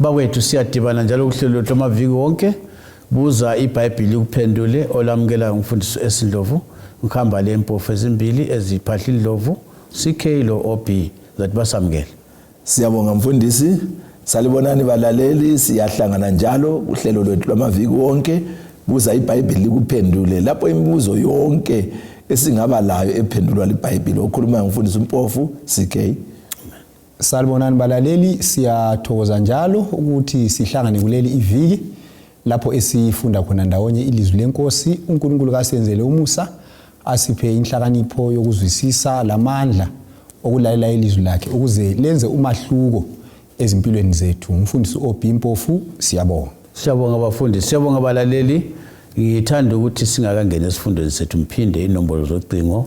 Bakwethu siyadibana njalo kuhlelo lwethu amaviki wonke. Buza iBhayibhili ikuphendule olamukelayo umfundisi Esindlovu. Ngihamba le mpofu ezimbili eziphahla indlovu CK lo OB zathi basamukele. Siyabonga mfundisi. Salibonani balaleli, siyahlangana njalo kuhlelo lwethu lwamaviki wonke. Buza iBhayibhili likuphendule lapho imibuzo yonke esingaba layo ephendulwa liBhayibhili. Okhulumayo ngumfundisi uMpofu CK. Salibonani balaleli, siyathokoza njalo ukuthi sihlangane kuleli iviki lapho esifunda khona ndawonye ilizwi lenkosi. uNkulunkulu kasenzele umusa asiphe inhlakanipho yokuzwisisa lamandla okulalela ilizwi lakhe ukuze lenze umahluko ezimpilweni zethu. Umfundisi OB Mpofu, siyabonga. Siyabonga bafundisi, siyabonga balaleli. Ngithanda ukuthi singakangeni esifundweni sethu mphinde inombolo zocingo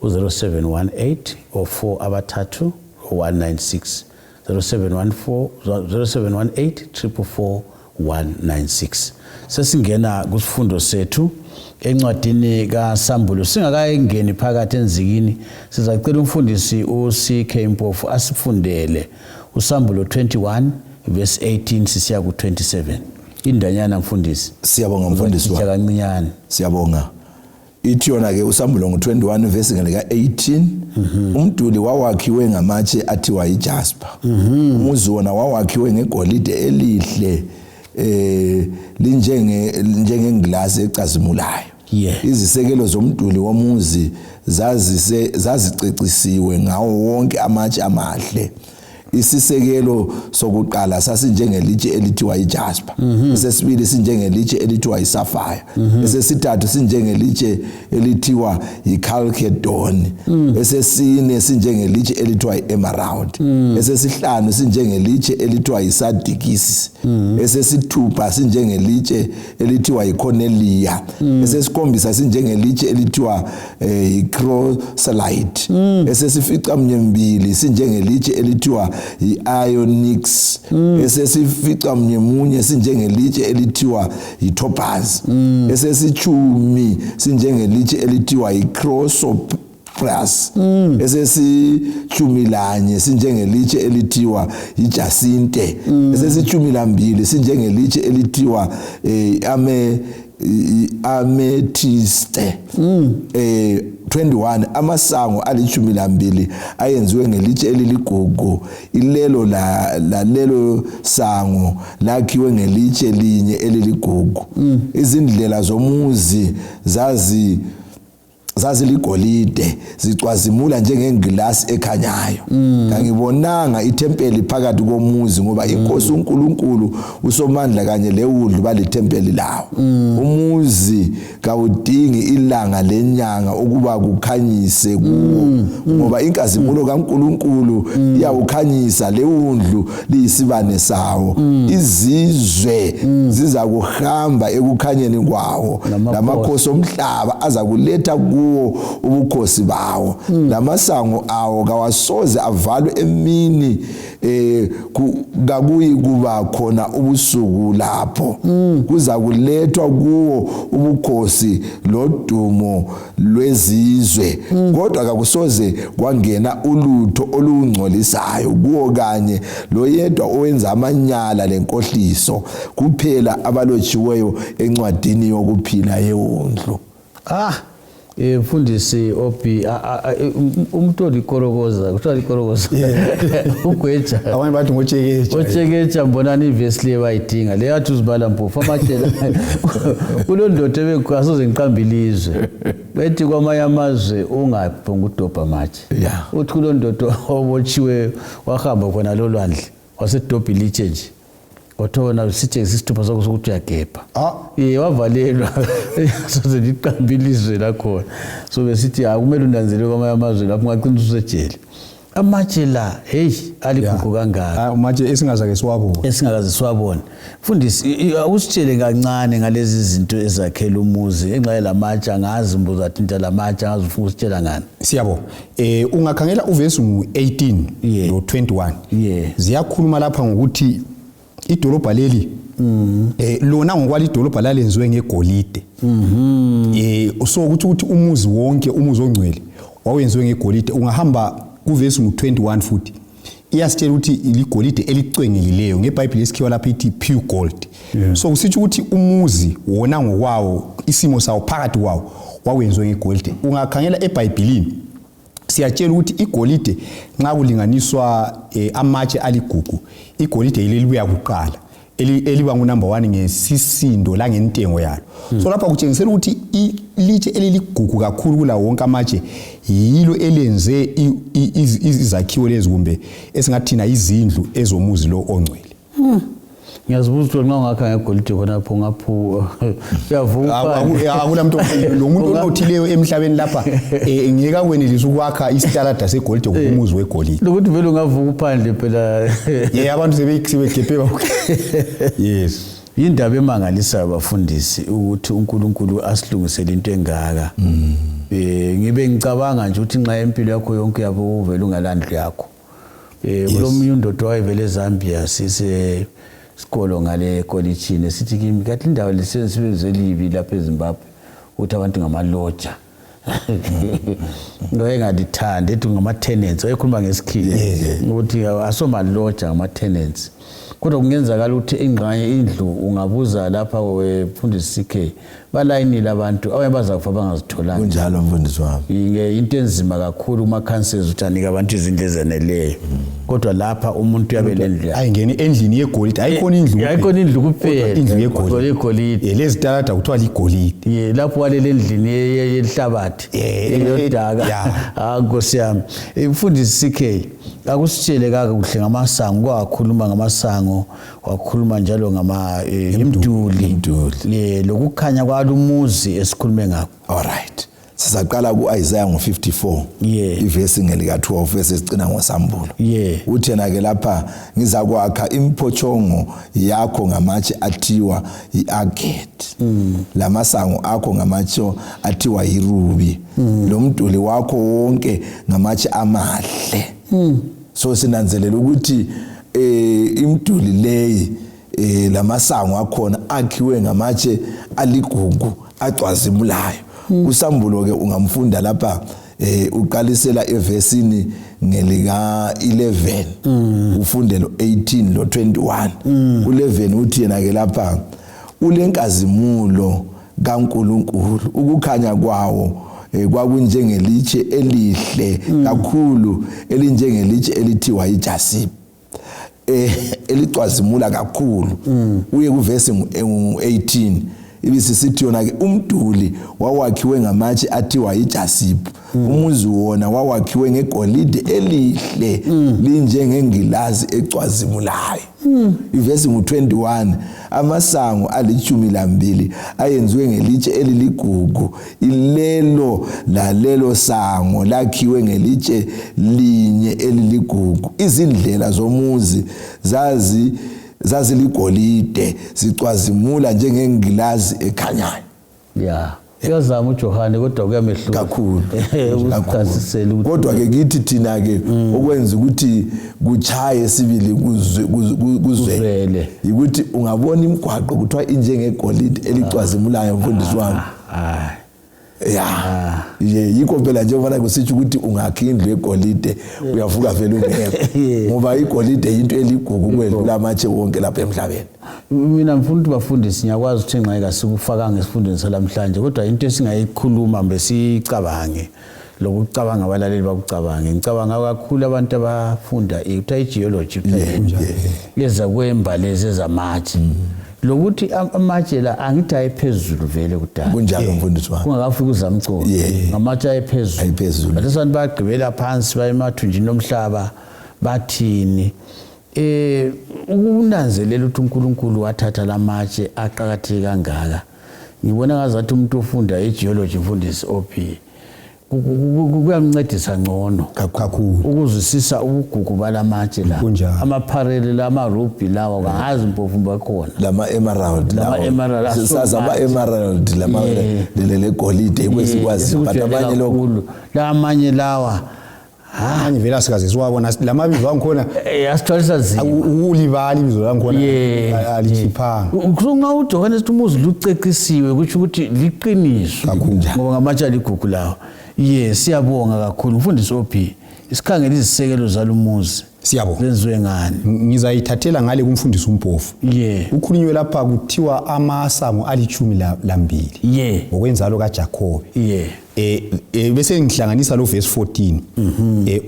u-0718 04 abathathu 196 0714 0718 444 196. Sesingena kusifundo sethu encwadini kaSambulo. Singakayingeni phakathi enzikini, sizacela umfundisi uCK Mpofu asifundele uSambulo 21 verse 18 sisiya ku-27. Indanyana mfundisi. Siyabonga mfundisi wami. Kancinyane. Siyabonga. Ithi yona ke uSambulo ngo-21 verse lika-18 umduli wawakhiwe ngamatshe athiwa yijaspa. Umuzi wona wawakhiwe ngegolide elihle linjenge njengengilasi ecazimulayo. Izisekelo zomduli womuzi zazicecisiwe ngawo wonke amatshe amahle. Isisekelo sokuqala sasinjengelitshe elithiwa ijaspa, esesibili sinjengelitshe elithiwa isafire, esesithathu sinjengelitshe elithiwa yichalcedony, esesine sinjengelitshe elithiwa i-emerald, esesihlanu sinjengelitshe elithiwa yisadikisi, esesithupha sinjengelitshe elithiwa yicornelia, esesikhombisa sinjengelitshe elithiwa yi-chrysolite, esesifica mnye mbili sinjengelitshe elithiwa yi-ionix, esesifica mnye munye sinjengelitshe elithiwa yi-topaz, esesitshumi sinjengelitshe elithiwa yi-chrysoprase, esesitshumi lanye sinjengelitshe elithiwa yijasinte, esesitshumi lambili sinjengelitshe elithiwa amethyste. 21 amasango alitshumi lambili ayenziwe ngelitshe eliligugu, ilelo lalelo sango lakhiwe ngelitshe linye eliligugu. Izindlela zomuzi zaziligolide zicwazimula njengengilasi ekhanyayo. Kangibonanga ithempeli phakathi komuzi ngoba inkosi uNkulunkulu uSomandla kanye lewundlu balithempeli lawo. Umuzi kawudingi ilanga lenyanga ukuba kukhanyise kuwo, ngoba inkazimulo kaNkulunkulu iyawukhanyisa, lewundlu liyisibane sawo. Izizwe zizakuhamba ekukhanyeni kwawo, lamakhosi omhlaba azakuletha kuwo ubukhosi bawo. Lamasango awo kawasoze avalwe emini, kakuyi kuba khona ubusuku lapho. Kuzakulethwa kuwo ubukhosi lodumo lwezizwe, kodwa kakusoze kwangena ulutho olungcolisayo kuwo, kanye loyedwa owenza amanyala lenkohliso, kuphela abalotshiweyo encwadini yokuphila yewundlu. Mfundisi Obi, umuntu olikorokoza, kuthiwa likorokoza, ugweja. Abanye bathi ngotsheketsha. Otsheketsha, mbonani ivesi le bayidinga le yathi uzibala mpofu amatshela kulondoda ebekwasoze ngiqamba ilizwe bethi kwamanye amazwe ungaphonga udobha amatshe. Uthi kulondoda obotshiwe wahamba khona lolwandle wasedobha ilitshe nje, wathona sitshengisa isithupha sakho sokuthi uyagebha. Wavalelwa soze liqambe ilizwe lakhona. So besithi akumele unanzelele kwamanye amazwe lapho ungagcina usejele. Amatshe la, hey, aligugu kangaka. Amatshe esingazake siwabone. Esingakaze siwabone. Mfundisi, awusitshele kancane ngalezi zinto ezakhela umuzi, enxa lamatshe angazi mbuza thinta lamatshe angazi ufuna usitshela ngani. Siyabonga. Ungakhangela uvesi ngu-18 lo 21. Ziyakhuluma lapha ngokuthi idolobha leli lona ngokwali idolobha lalenziwe ngegolide. So ukuthi umuzi wonke, umuzi ongcwele wawenziwe ngegolide. Ungahamba kuvesi ngu-21 futhi Iyasitshela ukuthi ligolide elicwengekileyo, ngeBhayibheli lesikhiwa lapho ithi pure gold. So kusitsho ukuthi umuzi wona ngokwawo, isimo sawo phakathi kwawo wawenziwe ngegolide. Ungakhangela eBhayibhilini, siyatshela ukuthi igolide nxa kulinganiswa amatshe aligugu, igolide yilo elibuya kuqala, eliba ngunumber 1 ngesisindo langentengo yalo. So lapha kutshengisela ukuthi ilitshe eliligugu kakhulu kulawo wonke amatshe yilo elenze izakhiwo lezi, kumbe esingathina izindlu ezomuzi lo ongcwele. Ngiyazibuza ukuthi nxa ungakha ngegolide khonapho ungaphu uyavuka. Akula muntu, lo muntu onothileyo emhlabeni lapha ngeke akwenelise ukwakha isitalada segolide kumbe umuzi wegolide. Lokuthi vele ungavuka uphandle phela. Ye, abantu sebegebhe. Yes. Yindaba emangalisayo bafundisi ukuthi uNkulunkulu asilungisele into engaka. Ngibe ngicabanga nje ukuthi nxa impilo yakho yonke yabo uvele ungalandlu yakho. Kulomunye undoda owayevele eZambia sise sikolo ngale kolitshini, sithi kimi kathi indawo lesebenze elibi lapha eZimbabwe ukuthi abantu ngamaloja. Wayengalithandi, ethi ngama-tenants, wayekhuluma ngesikhiwa ukuthi asomaloja, ngama-tenants. Kodwa kungenzakala ukuthi ingxenye indlu ungabuza lapha wemfundisi CK, balayinile abantu, abanye bazakufa bangazitholanga. Kunjalo mfundisi wami. Into enzima kakhulu kuma-councils ukuthi anike abantu izindlu ezeneleyo, kodwa lapha umuntu uyabe lendlu yakhe. Ayingene endlini yegolide, ayikhona indlu kuphela. Ayikhona indlu kuphela. Kodwa indlu yegolide. Yegolide. Lezi talada kuthiwa ligolide. Ye, lapho walele endlini yehlabathi, yodaka. Ah, Nkosi yami. Mfundisi CK, akusitshele kakuhle ngamasango. Kwakhuluma ngamasango, wakhuluma njalo ngama imduli. Imduli. Lokukhanya kwalumuzi esikhulume ngakho. All right. Sizaqala ku-Isaiah ngo-54. Ivesi ngelika 12 bese sicina ngosambulo. Uthi yena ke lapha, ngizakwakha imphotshongo yakho ngamatshe athiwa i-agate. Lamasango akho ngamatshe athiwa yirubi. Lomduli wakho wonke ngamatshe amahle. So sinanzelela ukuthi imiduli leyi lamasango akhona akhiwe ngamatshe aligugu acwazimulayo. Usambulo ke ungamfunda lapha, uqalisela evesini ngelika 11, ufunde lo 18 lo 21. U11 uthi yena ke lapha, ulenkazimulo kaNkuluNkulu, ukukhanya kwawo kwakunjengelitshe elihle kakhulu, elinjengelitshe elithiwa ijasipi, elicwazimula kakhulu. Uye kuvesi ngu-18, ibisisithi yona ke, umduli wawakhiwe ngamatshe athiwa ijasipi, umuzi wona wawakhiwe ngegolide elihle, linjengengilazi ecwazimulayo. Ivesi ngu-21, amasango ali-12 ayenziwe ngelitshe eliligugu, ilelo lalelo sango lakhiwe ngelitshe linye eliligugu. Izindlela zomuzi zaziligolide, zicwazimula njengengilazi ekhanyayo. Ya, uyazama uJohane kodwa kuyamehlula. Kakhulu. Ukuchasisela ukuthi Kodwa ke kithi thina ke okwenza ukuthi kuchaye sibili kuzwe Kuzwele. Ukuthi ungabona imigwaqo kuthiwa injengegolide elicwazimulayo, mfundisi wami. Ya. Ye, yikho phela njengoba kusitsho ukuthi ungakha indlu yegolide uyavuka vele ungekho, ngoba igolide yinto eligugu ukwedlula amatshe wonke lapha emhlabeni. Mina ngifuna ukuthi bafundisi, ngiyakwazi ukuthi ingxenye kasikufakanga esifundweni salamhlanje, kodwa into esingayikhuluma mbe siyicabange, lokucabanga abalaleli bakucabange, ngicabanga kakhulu abantu abafunda kuthiwa i-geology, kuthiwa ezakwemba lezi ezamatshe, lokuthi amatshe la angithi ayephezulu vele kudala. Kunjalo mfundisi wami. Kungakafiki uzamcolo, ngamatshe ayephezulu. Ayephezulu. Khathesi abantu bayagqibela phansi, baye emathunjini omhlaba, bathini, ukunanzelela ukuthi uNkulunkulu wathatha lamatshe aqakatheke kangaka. Ngibona ngazathi umuntu ofunda i-geology, mfundisi OP, kuyamncedisa ngcono Kakhulu. Ukuzwisisa ubugugu balamatshe la. Kunjalo. Amapharele la, amarubi lawa, kangazi mpofu bakhona. Lama emerald. Lama emerald, Sazi ama emerald lama legolide kwesikwazi, but Esikujwayele abanye lokho kakhulu. La amanye lawa Amanye vele asikaze siwabona, lamabizo angikhona. Asithwalisa nzima. Ulibala ibizo langikhona, alichiphanga. Nxa uJohane sithi umuzi lucecisiwe, kusho ukuthi liqiniso. Kakhulu. Ngoba ngamatshe aligugu lawo. Ye, siyabonga kakhulu mfundisi OP. Isikhangela izisekelo zalumuzi. Siyabonga. Zenziwe ngani? Ngizayithathela ngale kumfundisi uMpofu. Yeah. Kukhulunywe lapha kuthiwa amasango alitshumi lambili. Yeah. Ngokwenzalo kaJakobe. Yeah. Bese ngihlanganisa lo verse 14.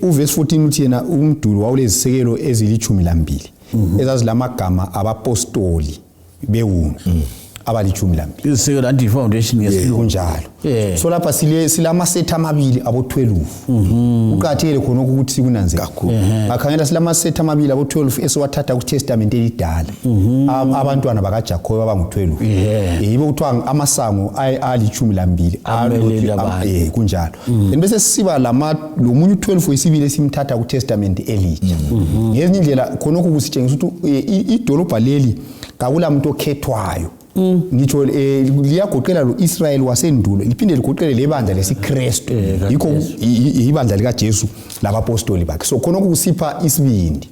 Uverse 14 uthi yena umduli wawulezisekelo ezilitshumi lambili. Ezazilamagama abapostoli bewundlu abalitshumi lambili. Izisekelo anti foundation ngesilungu. Kunjalo. Yeah. So lapha silamasethi amabili abo-12. Kuqakathekile khona ukuthi sikunanze Kakhulu. Ngakhangela silamasethi amabili abo-12 esiwathatha kuTestament elidala. Abantwana bakaJakobe abangu-12. Yeah. Yibo kuthiwa amasango alitshumi lambili. Amelele abantu. Kunjalo. Then bese siba lomunye u-12 wesibili esimthatha kuTestament elitsha. Ngezinye indlela khonokho kusitshengisa ukuthi idolobha leli kakula muntu okhethwayo. Ngitsho liyagoqela lo Israel wasendulo, liphinde ligoqele lebandla lesiKristu. Yikho ibandla likaJesu labapostoli bakhe. So khona kusipha isibindi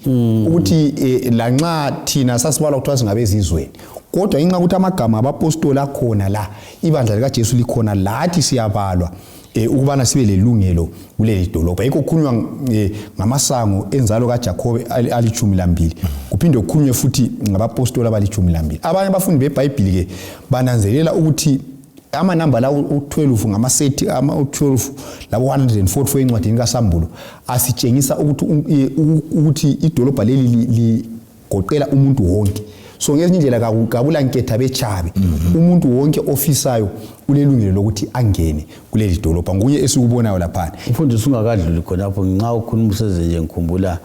ukuthi lanxa thina sasibalwa kuthiwa singabezizweni, kodwa inxa ukuthi amagama abapostoli akhona la, ibandla likaJesu likhona, lathi siyabalwa ukubana sibe lelungelo kuleli dolobha. Yikho kukhulunywa ngamasango enzalo kaJakobe alitshumi lambili, kuphinde kukhulunywe futhi ngabapostoli abalitshumi lambili. Abanye abafundi beBhayibhili ke bananzelela ukuthi amanamba lawo u-12 ngamasethi ama-12 labo 144 encwadini kaSambulo asitshengisa ukuthi idolobha leli ligoqela umuntu wonke. So ngezinye indlela kakula nketha bechabe, umuntu wonke ofisayo ulelungelo lokuthi angene kuleli dolobha. Ngokunye esikubonayo laphana. Mfundisi, ungakadluli khonapho, nxa ukhuluma useze nje ngikhumbula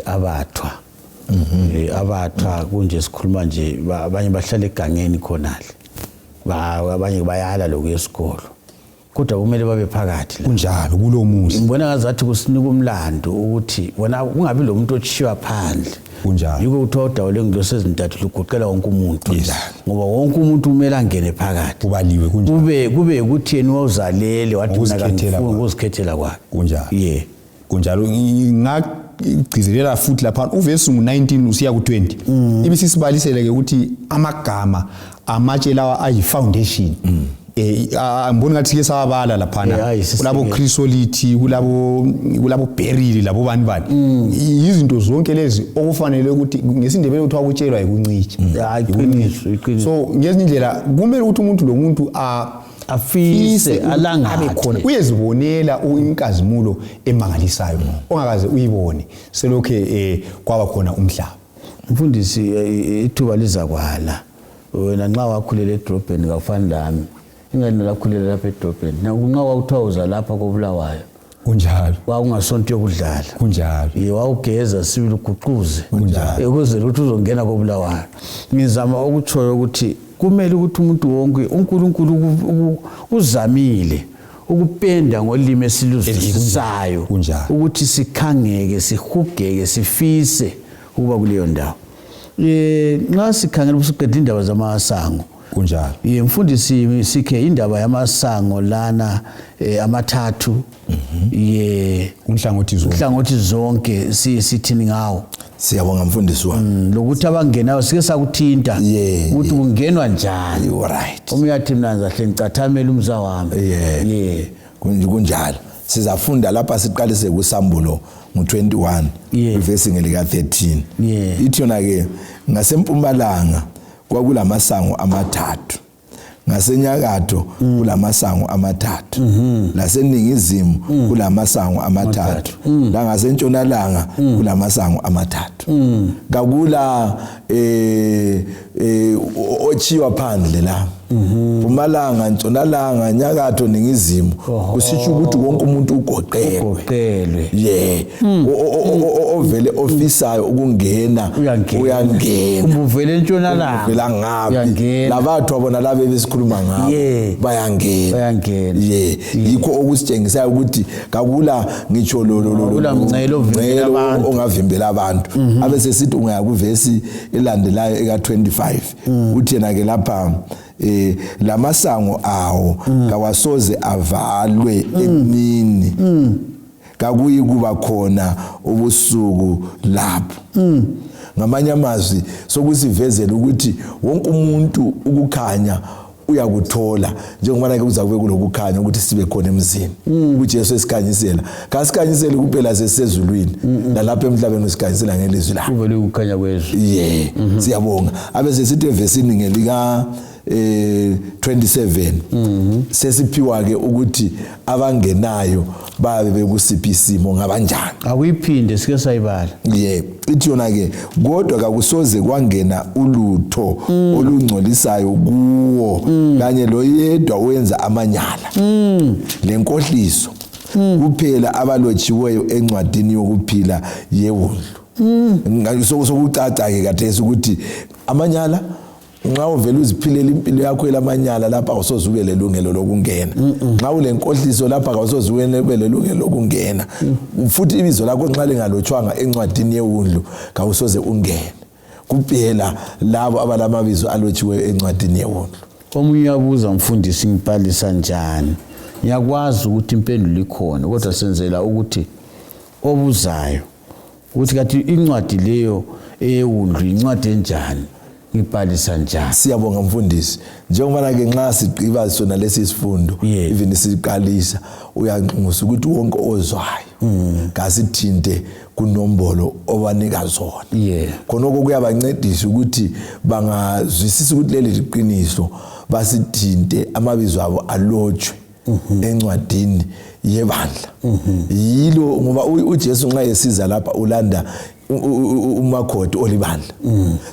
abathwa. Abathwa kunje sikhuluma nje abanye bahlala egangeni khonale, abanye bayala lokuya esikolo, kodwa kumele babe phakathi la. Kunjalo, kulomuzi. Ngibona ngazathi kusinika umlando ukuthi bona kungabi lo muntu otshiywa phandle. Kunjalo. Yikho kuthiwa udawo lwengilosi ezintathu lugoqela wonke umuntu. Yes. Ngoba wonke umuntu kumele angene phakathi. Kubaliwe, kunjalo. Kube ukuthi yena wawuzalele wathi mina Ngokuzikhethela kangifuni, kwakhe. ngokuzikhethela kwakhe. Kunjalo. Yeah. Kunjalo. Ngagcizelela futhi lapha uvesi ngu-19 usiya ku-20. Ibisisibalisele ke ukuthi amagama amatshe lawa ayi-foundation. Ngibona ngathi sike sawabala laphana. Ayisisekelo. Kulabo chrysolite, kulabo beryl, labo bani bani. Izinto zonke lezi okufanele ukuthi ngesiNdebele kuthiwa kutshelwa yikuncitsha. Hayi, iqiniso, iqiniso. So ngezinye indlela kumele ukuthi umuntu lo muntu Afise, afise ukuthi alangathe. abe khona. Uyezibonela inkazimulo emangalisayo ongakaze uyibone selokhe kwaba khona umhlaba. Mfundisi, ithuba lizakwala. Wena nxa wakhulela edolobheni kawufani lami. Ingane lakhulela lapha edolobheni. Nxa kwakuthiwa uza lapha koBulawayo. Kunjalo. Kwakungasonto yokudlala. Kunjalo. Ye, wawugeza sibili uguquze. Kunjalo. Ukuze ukuthi uzongena koBulawayo. Ngizama ukutshoyo ukuthi kumele ukuthi umuntu wonke uNkulunkulu uzamile ukupenda ngolimi esiluzwisisayo. Kunjalo. Ukuthi sikhangeke, sihugeke, sifise ukuba kuleyo ndawo. Nxa sikhangela usuqeda indaba zamasango. Kunjalo. Ye, mfundisi, sikhe indaba yamasango lana amathathu. Ye, Unhlangothi zonke. Unhlangothi zonke sithini ngawo? Siyabonga mfundisi wami. Lokuthi abangenayo sike sakuthinta ukuthi kungenwa njani. You right. Uma uyathi mina ngizahle ngicathamele umza wami. Kunjalo. Sizafunda lapha siqalise kuSambulo ngo-21, ivesi ngelika 13. Ithi yona ke ngasempumalanga kwakulamasango amathathu, ngasenyakatho kulamasango amathathu, laseningizimu kulamasango amathathu, langasentshonalanga kulamasango amathathu. Kakula ochiwa phandle la. Mpumalanga, ntshonalanga, nyakatho, ningizimu. Kusitsho ukuthi wonke umuntu ugoqelwe. Ugoqelwe. Yeah. Ovele ofisayo ukungena, Uyangena. uyangena. Kumbe uvele entshonalanga. Uvela ngaphi? Uyangena. Labathu abona laba besikhuluma ngabo. Bayangena. Bayangena. Yeah. Yikho okusitshengisayo ukuthi kakula ngitsho lo, lo, lo, lo, Akula mngcele ovimbela mngcele abantu. ongavimbela abantu. Abe sesithi ungaya kuvesi elandelayo eka 25. Uthi yena ke lapha lamasango awo kawasoze avalwe emini. Kakuyi kuba khona ubusuku lapho. Ngamanye amazwi sokusivezela ukuthi wonke umuntu ukukhanya Uyakuthola njengoba ke kuza kube kulokukhanya ukuthi sibe khona emzini. UJesu esikhanyisela, kasikhanyiseli kuphela sesezulwini, nalapha emhlabeni usikhanyisela ngelizwi lakhe. Kuvele ukukhanya kwezwi. Ye, siyabonga. Abe sesithi evesini ngelika 27 sesiphiwa ke ukuthi abangenayo babe bekusiphi isimo, ngabanjani. Akuyiphinde, sike sayibala. Ye, ithi yona ke, kodwa kakusoze kwangena ulutho olungcolisayo kuwo, kanye loyedwa owenza amanyala lenkohliso, kuphela abalotshiweyo encwadini yokuphila yewundlu. Sokucaca ke kathesi ukuthi amanyala, nxa uvele uziphilela impilo yakho elamanyala lapha, awusoze ube lelungelo lokungena. Nxa ulenkohliso lapha, awusoze ube lelungelo lokungena. Futhi ibizo lakho nxa lingalotshwanga encwadini yewundlu, kawusoze ungene. Kuphela labo abalamabizo alotshiweyo encwadini yewundlu. Omunye uyabuza, mfundisi, ngibhalisa njani? Ngiyakwazi ukuthi impendulo ikhona, kodwa senzela ukuthi obuzayo ukuthi kathi incwadi leyo eyewundlu incwadi enjani, ngibhalisa njani? Siyabonga, mfundisi. Njengoba ke nxa sigqiba sona lesi sifundo, even siqalisa, uyanxusa ukuthi wonke ozwayo kasithinte kunombolo obanika zona. Khonokho kuyabancedisa ukuthi bangazwisisa ukuthi leli liqiniso, basithinte, amabizo abo alotshwe encwadini yebandla. Yilo ngoba uJesu nxa esiza lapha ulanda umakhoti olibandla.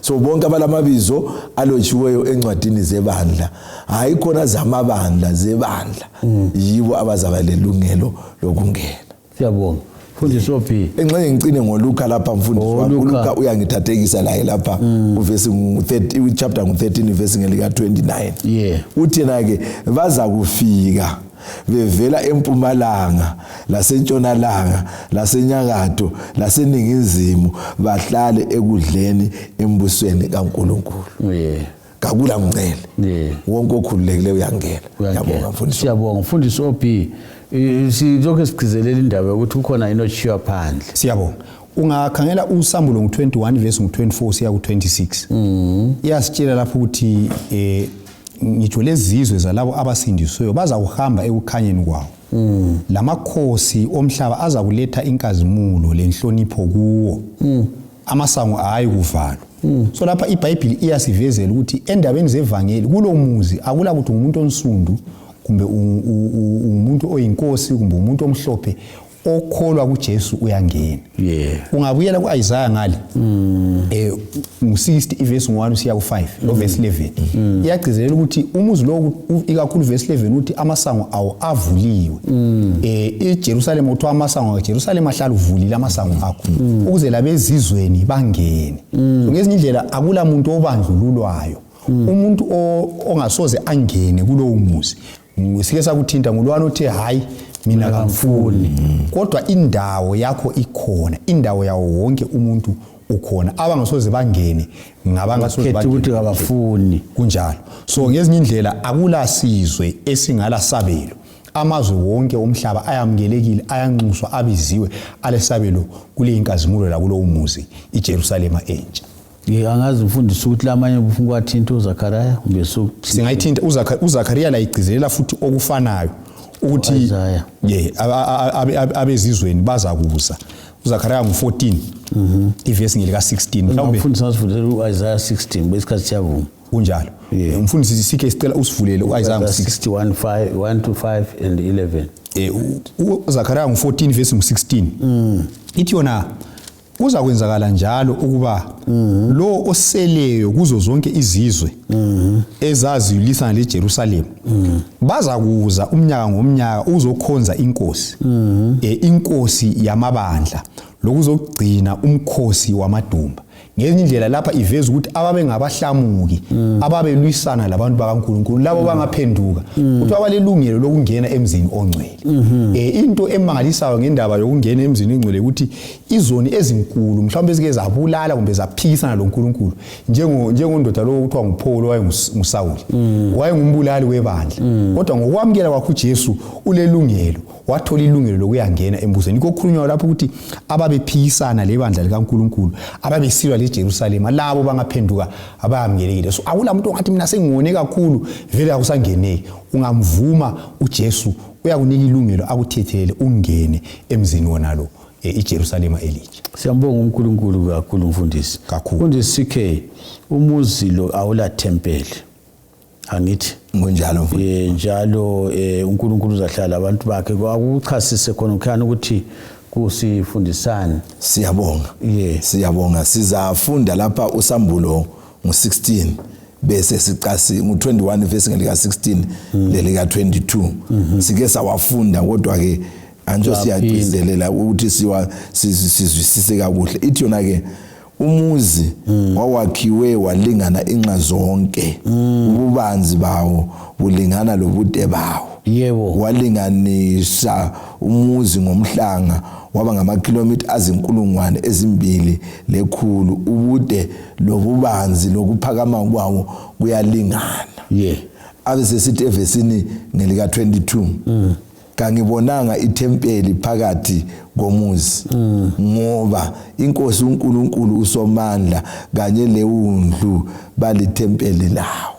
So bonke abalamabizo alotshiweyo encwadini zebandla, hayi khona zamabandla, zebandla, yibo abazaba lelungelo lokungena. Siyabonga, mfundisi ophi. Engxenye ngicine ngoLuka lapha, mfundisi Oh, wami. Luka. uLuka uyangithathekisa laye lapha, uvesi ngu-30, chapter ngu-13, ivesi ngelika-29. Uthi yena-ke baza kufika bevela empumalanga lasentshonalanga lasenyakatho laseningizimu, bahlale ekudleni embusweni kaNkulunkulu. Kakula mncele. Wonke okhululekileyo uyangena. Ngiyabonga, mfundisi. Siyabonga, mfundisi ophi. Silokhu sigcizelela indaba yokuthi kukhona inoshiywa phandle. Siyabonga. Ungakhangela uSambulo ngu-21 verse ngu-24 siya ku-26, iyasitshela lapho ukuthi ngitsho lezizwe zalabo abasindisiweyo baza kuhamba ekukhanyeni kwawo, lamakhosi omhlaba aza kuletha inkazimulo lenhlonipho kuwo, amasango ahayi kuvalwa. So lapha iBhayibhili iyasivezela ukuthi endabeni zevangeli kulo muzi akula kuthi ngumuntu onsundu kumbe ungumuntu oyinkosi kumbe umuntu omhlophe, okholwa kuJesu uyangena. Ungabuyela ku-Isaya ngale ngu-60 ivesi ngu-1 usiya ku-5 lo verse 11, iyagcizelela ukuthi umuzi lo ikakhulu verse 11 uthi amasango awo avuliwe. IJerusalema kuthiwa amasango aJerusalema ahlala uvulile amasango akho ukuze labezizweni bangene. So ngezinye indlela akula muntu obandlululwayo. Umuntu ongasoze angene kulowo muzi, sike sakuthinta, ngulwana othe, "Hayi, mina kamfuni." Kodwa indawo yakho ikhona, indawo yawo wonke umuntu ukhona. Abangasoze bangene ngabangasoze Khetha ukuthi bangene. Kabafuni. Kunjalo. So ngezinye indlela akula sizwe esingala sabelo. Amazwe wonke omhlaba ayamukelekile, ayanxuswa, abiziwe, alesabelo kule inkazimulo lakulowo muzi iJerusalema entsha. Angazi, mfundisi, ukuthi lamanye ufuna ukuwathinta, uZakhariya kumbe sokuthi? Singayithinta uZakhariya la, igcizelela futhi okufanayo ukuthi U-Isaiah. Ye, abezizweni baza kuza. uZakhariya ngu-14 ivesi ngelika-16 mhlawumbe. Mfundisi, ngasifundela u-Isaiah 16 besikhathi siyavuma. Kunjalo. Mfundisi, sikhe sicela usivulele u-Isaya ngu-6. 61 5, 1 to 5 and 11. uZakhariya ngu-14 vesi ngu-16 ithi yona, kuza kwenzakala njalo ukuba lo oseleyo kuzo zonke izizwe ezazilwisana leJerusalema baza kuza umnyaka ngomnyaka uzokhonza inkosi, inkosi yamabandla, lokuzogcina umkhosi wamadumba. Ngezinye indlela lapha iveza ukuthi ababengabahlamuki, ababelwisana labantu bakaNkulunkulu, labo bangaphenduka, kuthiwa balelungelo lokungena emzini ongcwele. Into emangalisayo ngendaba yokungena emzini ongcwele ukuthi izoni ezinkulu mhlawumbe ezike zabulala kumbe zaphikisana loNkulunkulu, njengondoda lowo kuthiwa nguPaul, owayenguSawuli, wayengumbulali webandla, kodwa ngokwamukela kwakhe uJesu ulelungelo, wathola ilungelo lokuyangena embusweni. Yikho kukhulunywa lapho ukuthi ababephikisana lebandla likaNkulunkulu, ababesilwa. leJerusalema labo bangaphenduka abayamukelekile. So akula muntu ongathi mina sengone kakhulu vele akusangeneki. Ungamvuma uJesu uyakunika ilungelo akuthethelele ungene emzini wona lo iJerusalema elitsha. Siyambonga uNkulunkulu kakhulu mfundisi. Kakhulu. Mfundisi CK, umuzi lo awula tempeli. Angithi Kunjalo mfundisi. Njalo uNkulunkulu uzahlala abantu bakhe. Akuchasise khona ukhana ukuthi kusifundisani. Siyabonga. Siyabonga. Sizafunda lapha usambulo ngo16 bese sicasi ngo21 verse ngelika 16 lelika 22. Sike sawafunda kodwa ke anjo siyagcizelela ukuthi sizwisise kakuhle. Ithi yona ke umuzi wawakhiwe walingana inxa zonke, ububanzi bawo bulingana lobude bawo. Yebo. Walinganisa umuzi ngomhlanga waba ngamakhilomitha azinkulungwane 200, ubude lobubanzi lokuphakama kwawo kuyalingana. Abe sesithi evesini ngelika 22, kangibonanga ithempeli phakathi komuzi, ngoba inkosi uNkulunkulu uSomandla kanye lewundlu balithempeli lawo.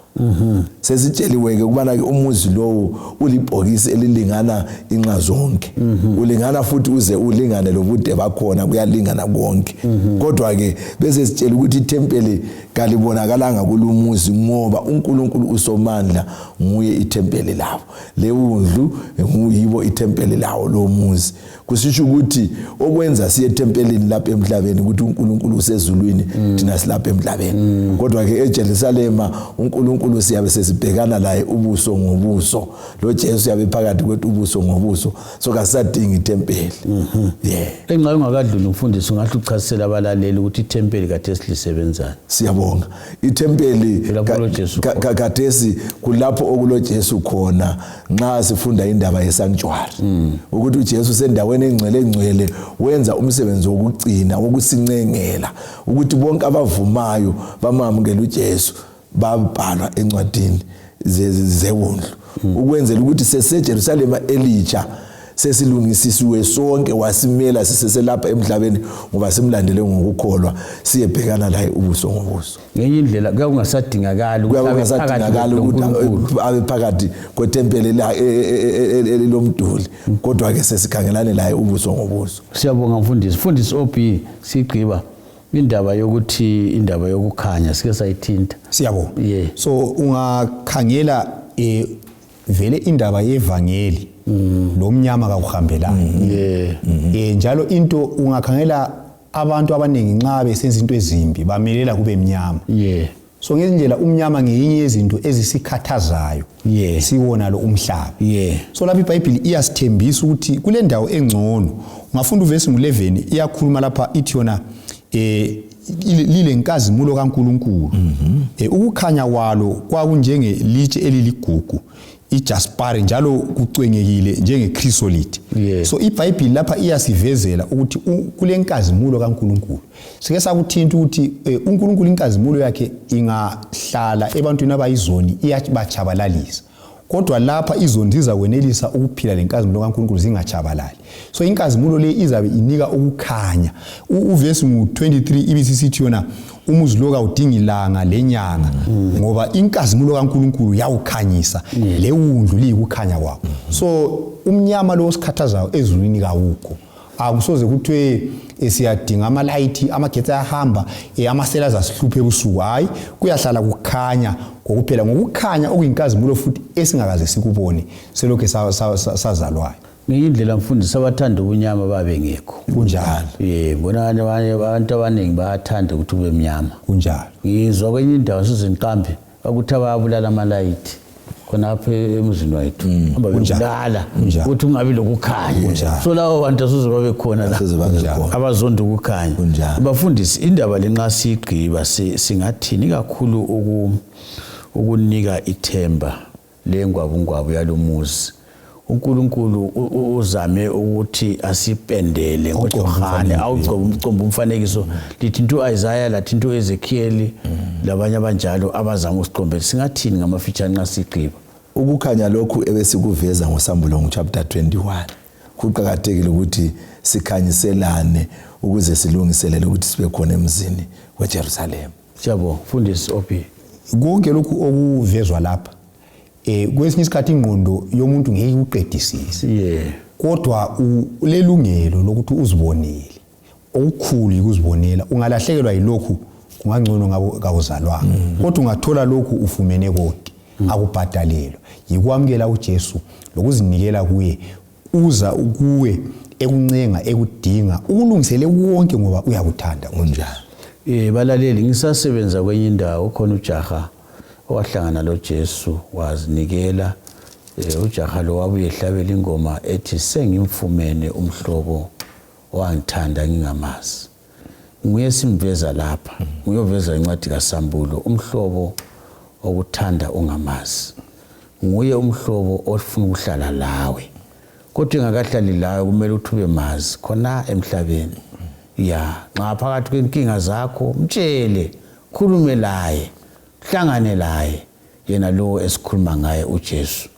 Sesitsheliwe ke ukubana ke umuzi lowo ulibhokisi elilingana inxa zonke, ulingana futhi uze ulingane lobude bakhona, kuyalingana konke. Kodwa ke bese sitshela ukuthi ithempeli kalibonakalanga kulumuzi, ngoba uNkulunkulu uSomandla nguye ithempeli labo, lewundlu nguyibo ithempeli lawo lomuzi. Kusisho ukuthi okwenza siye ethempelini lapha emhlabeni ukuthi uNkulunkulu usezulwini, thina silapha emhlabeni. Kodwa ke eJerusalema uNkulunkulu siyabe sesibhekana laye ubuso ngobuso, lo Jesu yabe phakathi kwethu ubuso ngobuso, so kasisadingi ithempeli. Enxa ungakadluli umfundisi, ungahle uchasisele abalaleli ukuthi ithempeli khathesi lisebenzani. Siyabonga. Ithempeli khathesi kulapho okulo Jesu khona. Nxa sifunda indaba yesanctuary, ukuthi uJesu sendaweni engcwele engcwele wenza umsebenzi wokugcina wokusincengela ukuthi bonke abavumayo bamamukele uJesu babhalwa encwadini zewundlu, ukwenzela ukuthi seseJerusalema elitsha sesilungisisiwe sonke, wasimela siseselapha emhlabeni ngoba simlandele ngokukholwa, siyebhekana laye ubuso ngobuso. Ngenye indlela kuyabe kungasadingakali ukuthi abe phakathi kwethempeli lomduli, kodwa ke sesikhangelane laye ubuso ngobuso. Siyabonga mfundisi. Mfundisi OB, sigqiba indaba yokuthi indaba yokukhanya sike sayithinta. Siyabonga. So ungakhangela vele indaba yevangeli lomnyama kakuhambelani. Njalo into ungakhangela abantu abaningi nxa besenza into ezimbi bamelela kube mnyama. So ngendlela umnyama ngeyinye yezinto ezisikhathazayo siwona lo umhlaba. So lapha iBhayibheli iyasithembisa ukuthi kule ndawo engcono. Ungafunda uvesi ngo11 iyakhuluma lapha ithi yona lile nkazimulo kaNkuluNkulu. Ukukhanya kwalo kwakunjenge litshe eliligugu ijaspari, njalo kucwengekile njenge-chrysolite. So iBhayibheli lapha iyasivezela ukuthi kule nkazimulo kaNkuluNkulu. Sike sakuthinta ukuthi uNkulunkulu inkazimulo yakhe ingahlala ebantwini abayizoni iyabatshabalalisa, kodwa lapha izoni zizakwenelisa ukuphila lenkazimulo kaNkulunkulu zingatshabalali. So inkazimulo le izabe inika ukukhanya. Uvesi ngu-23 ibisisithi yona umuzi lo kawudingi ilanga lenyanga, ngoba inkazimulo kaNkulunkulu yawukhanyisa, lewundlu liyikukhanya kwawo. So umnyama lo osikhathazayo ezulwini kawukho. Akusoze kuthiwe siyadinga amalayithi, amagetsi ayahamba, amasela azasihlupha ebusuku. Hayi, kuyahlala kukhanya kokuphela, ngokukhanya okuyinkazimulo futhi esingakaze sikubone selokhu sazalwayo. Ngenye indlela mfundisi, abathanda ubunyama babengekho. Kunjalo. Bona abantu abaningi bayathanda ukuthi kube mnyama. Kunjalo. Ngizwa kwenye indawo sizinqambi ukuthi abayabulala amalayithi khonapha emzini wethu, hamba bebulala ukuthi kungabi lokukhanya. So labo bantu asoze babe khona la, abazonda ukukhanya. Bafundisi, indaba le nxa siyigqiba singathini kakhulu ukunika ithemba lengwabungwabu yalomuzi? uNkulunkulu uzame ukuthi asipendele ngoJohane, awugcombe umfanekiso. Lithi into Isaiah, lathi into Ezekiel, labanye abanjalo abazama ukusicombela. Singathini ngamafitshane nxa sigqiba? Ukukhanya lokhu ebesikuveza ngosambulo ngochapter 21, kuqakathekile ukuthi sikhanyiselane. Ukuze silungiselele ukuthi sibe khona emzini weJerusalema. Siyabonga, mfundisi OP. Konke lokhu okuvezwa lapha, kwesinye isikhathi ingqondo yomuntu ngeke ikuqedisise. Kodwa ulelungelo lokuthi uzibonele. Okukhulu yikuzibonela. Ungalahlekelwa yilokhu, kungangcono ngabo kawuzalwanga. Kodwa ungathola lokhu, ufumene konke. Akubhadalelwa. Yikwamukela uJesu lokuzinikela kuye. Uza kuwe ekuncenga, ekudinga, ukulungisele konke ngoba uyakuthanda. Kunjalo. Balaleli, ngisasebenza kwenye indawo, khona ujaha owahlangana lo Jesu wazinikela. Ujaha lo wabuye ehlabela ingoma ethi sengimfumene umhlobo owangithanda ngingamazi. Nguye simveza lapha, nguyoveza incwadi kaSambulo, umhlobo okuthanda ungamazi. Nguye umhlobo ofuna ukuhlala lawe. Kodwa engakahlali lawe kumele ukuthi ube mazi khona emhlabeni. Ya, nxa phakathi kwenkinga zakho mtshele, khulume laye, hlangane laye. Yena lo esikhuluma ngaye uJesu.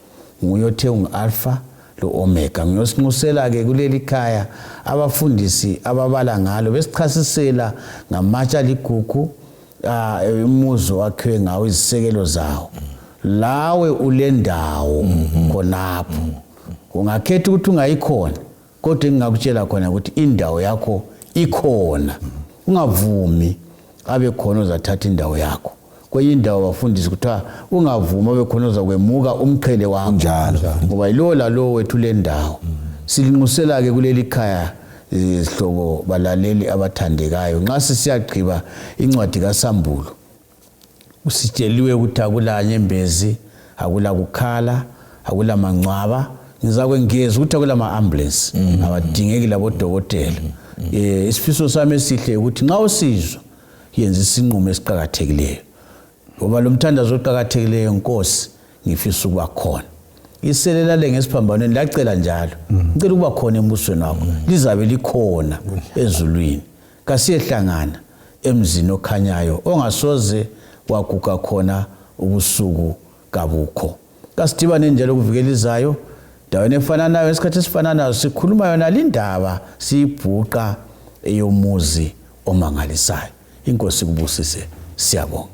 Nguye othe ungu-Alpha lo-Omega. Ngiyosinxusela ke kuleli khaya abafundisi ababala ngalo besichasisela ngamatshe aligugu, umuzi wakhiwe ngawo, izisekelo zawo. Lawe ulendawo khonapho. Ungakhetha ukuthi ungayikhona, kodwa engingakutshela khona ukuthi indawo yakho ikhona. Ungavumi abe khona ozathatha indawo yakho. Kwenye indawo bafundisi kuthiwa ungavumi abe khona ozakwemuka umqhele wakho. Njalo. Ngoba yilowo lalowo wethu le ndawo. Silinxusela ke kuleli khaya, zihlobo, balaleli abathandekayo, nxa sisiyagqiba incwadi kaSambulo, usitsheliwe ukuthi akula nyembezi, akula kukhala, akula mangcwaba. Ngizakwengeza ukuthi akula ma-ambulance, abadingeki labodokotela. Isifiso sami esihle ukuthi nxa usizwa, yenza isinqumo esiqakathekileyo, ngoba lo mthandazo oqakathekileyo: Nkosi, ngifisa ukuba khona. Iselela le ngesiphambanweni lacela njalo, ngicela ukuba khona embusweni wakho. Lizabe likhona ezulwini. Kasiyehlangana emzini okhanyayo ongasoze waguga khona, ubusuku kabukho. Kasidibane njalo kuvikela izayo, ndaweni efananayo, esikhathi esifananayo, sikhuluma yona lindaba, siyibhuqa eyomuzi omangalisayo. Inkosi kubusise. Siyabonga.